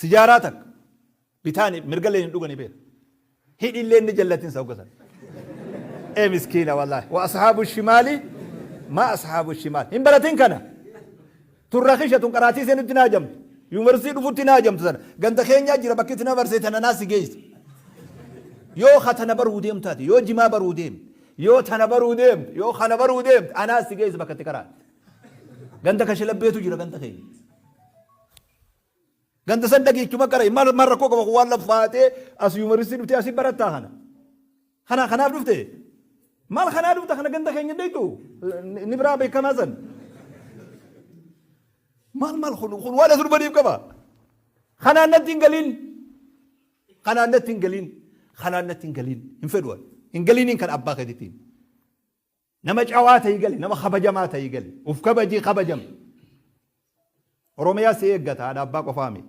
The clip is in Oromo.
Sijaaraa takka bitaani mirgallee hin dhugani beeka. Hidhillee inni jallatin sa hoggasan. Ee miskiina wallaahi. Wa ashaabu shimaali ma ashaabu shimaal. Hin baratin kana. Tun rakisha tun qaraatii seenutti hin haajamtu. Yuunivarsiitii dhufutti hin haajamtu sana. Ganda keenyaa jira bakki itti nama barsiise tana naa si geessu. Yoo ka tana baruu deemtaati, yoo jimaa baruu deemte, yoo tana baruu deemte, yoo kana baruu deemte, anaa si geessu bakka itti qaraati. Ganda kashalabbeetu jira ganda keenya. Ganda san dhageechuma qara maal maal rakkoo qaba waan laffaatee as yuunivarsiitii dhuftee asii barattaa kana. Kana kanaaf dhufte maal kanaa dhufte kana ganda keenya dheeytu ni biraa beekamaa san. Maal maal kun kun waan as dhufaniif qaba. Kanaan natti hin galiin. Kanaan natti hin galiin. Kanaan natti hin galiin. Hin fedhu ani. Hin galiiniin kan abbaa keetiitiin. Nama cawaa ta'ii gali, nama kabajamaa ta'ii gali. Uf kabajii kabajam. Oromiyaa si eeggata haadha abbaa qofaa miti.